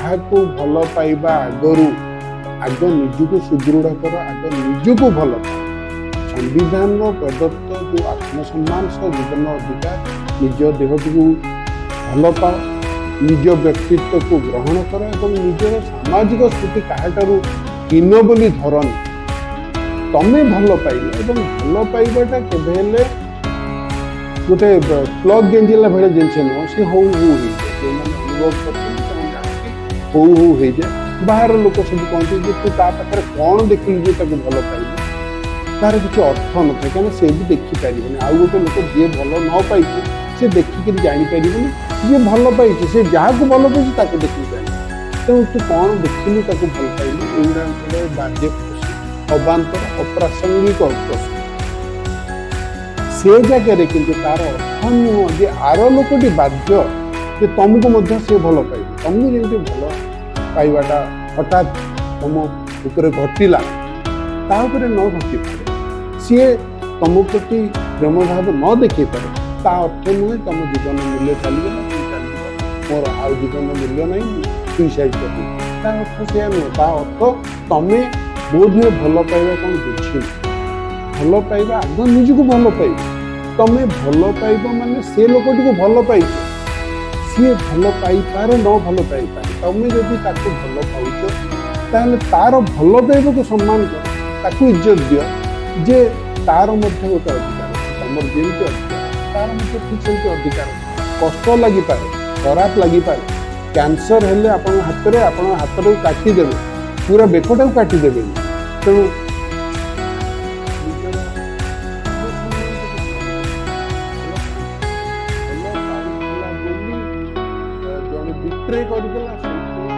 କାହାକୁ ଭଲ ପାଇବା ଆଗରୁ ଆଗ ନିଜକୁ ସୁଦୃଢ଼ କର, ଆଗ ନିଜକୁ ଭଲ ପାଅ। ସମ୍ବିଧାନର ପ୍ରଦତ୍ତ ଯେଉଁ ଆତ୍ମସମ୍ମାନ ସହ ଜୀବନ ଅଧିକାର, ନିଜ ଦେହଟିକୁ ଭଲ ପାଅ, ନିଜ ବ୍ୟକ୍ତିତ୍ୱକୁ ଗ୍ରହଣ କର ଏବଂ ନିଜର ସାମାଜିକ ସ୍ଥିତି କାହାଠାରୁ ହୀନ ବୋଲି ଧରନି। ତମେ ଭଲ ପାଇଲ ଏବଂ ଭଲ ପାଇବାଟା କେବେ ହେଲେ ଗୋଟେ ପ୍ଲଗ୍ ଗେଞ୍ଜିଲା ଭଳିଆ ଜିନିଷ ନୁହଁ। ସେ ହଉ ହଉ ହେଇଯାଏ। ଯେଉଁମାନେ ଅନୁଭବ କରିଛନ୍ତି, ସେମାନେ ଜାଣନ୍ତି, ହଉ ହଉ ହେଇଯାଏ। ବାହାର ଲୋକ ସବୁ କହନ୍ତି ଯେ ତୁ ତା ପାଖରେ କ'ଣ ଦେଖିଲୁ ଯେ ତାକୁ ଭଲ ପାଇଲୁ? ତାର କିଛି ଅର୍ଥ ନଥାଏ, କାହିଁକିନା ସେ ବି ଦେଖିପାରିବନି। ଆଉ ଗୋଟେ ଲୋକ ଯିଏ ଭଲ ନ ପାଇଛି, ସେ ଦେଖିକିରି ଜାଣିପାରିବନି। ଯିଏ ଭଲ ପାଇଛି, ସେ ଯାହାକୁ ଭଲ ପାଇଛି ତାକୁ ଦେଖିକି ଜାଣିବ। ତେଣୁ ତୁ କ'ଣ ଦେଖିଲୁ ତାକୁ ଭଲ ପାଇଲୁ, ଏଇଗୁଡ଼ା ଗୋଟେ ବାଜେ ପ୍ରଶ୍ନ, ଅବାନ୍ତର, ଅପ୍ରାସଙ୍ଗିକ ପ୍ରଶ୍ନ ସେ ଜାଗାରେ। କିନ୍ତୁ ତାର ଅର୍ଥ ନୁହଁ ଯେ ଆର ଲୋକଟି ବାଧ୍ୟ ଯେ ତମକୁ ମଧ୍ୟ ସେ ଭଲ ପାଇବ। ତମକୁ ଯେମିତି ଭଲ ପାଇବାଟା ହଠାତ୍ ତମ ଉପରେ ଘଟିଲା, ତା ଉପରେ ନ ଘଟିପାରେ। ସିଏ ତମ ପ୍ରତି ପ୍ରେମ ଭାବ ନ ଦେଖେଇପାରେ, ତା ଅର୍ଥ ନୁହେଁ ତମ ଜୀବନ ମୂଲ୍ୟ ଚାଲିଗଲା, ତୁମେ ଚାଲିଯିବ, ମୋର ଆଉ ଜୀବନ ମୂଲ୍ୟ ନାହିଁ, ମୁଁ ସୁଇସାଇଡ୍ କରିଦେବି। ତା ଅର୍ଥ ସେଇଆ ନୁହେଁ। ତା ଅର୍ଥ ତମେ ବୋଧହୁଏ ଭଲ ପାଇବା କ'ଣ ବୁଝିନ। ଭଲ ପାଇବା, ଆଗ ନିଜକୁ ଭଲ ପାଇବ। ତମେ ଭଲ ପାଇବ ମାନେ ସେ ଲୋକଟିକୁ ଭଲ ପାଇଛ। ସିଏ ଭଲ ପାଇପାରେ, ନ ଭଲ ପାଇପାରେ, ତମେ ଯଦି ତାକୁ ଭଲ ପାଉଛ, ତାହେଲେ ତାର ଭଲ ପାଇବାକୁ ସମ୍ମାନ କର, ତାକୁ ଇଜ୍ଜତ ଦିଅ ଯେ ତାର ମଧ୍ୟ ଗୋଟେ ଅଧିକାର ଅଛି। ତମର ଯେମିତି ଅଧିକାର ଅଛି, ତାର ମଧ୍ୟ ଠିକ୍ ସେମିତି ଅଧିକାର ଅଛି। କଷ୍ଟ ଲାଗିପାରେ, ଖରାପ ଲାଗିପାରେ। କ୍ୟାନ୍ସର ହେଲେ ଆପଣଙ୍କ ହାତରେ, ଆପଣଙ୍କ ହାତଟାକୁ କାଟିଦେବେ, ପୁରା ବେକଟାକୁ କାଟିଦେବେନି। ତେଣୁ ନିଜର ଆତ୍ମସମ୍ମାନଟାକୁ ଭଲ ପାଉଥିଲା ବୋଲି ଜଣେ ବିଟ୍ରେ କରିଦେଲା, ସେଇଥିପାଇଁ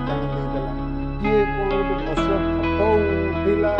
ଜାଣି ଦେଇଦେଲା। କିଏ କ'ଣ ଗୋଟେ ଅଶ୍ଳୀଳ ଫଟୋ ଉଠେଇଲା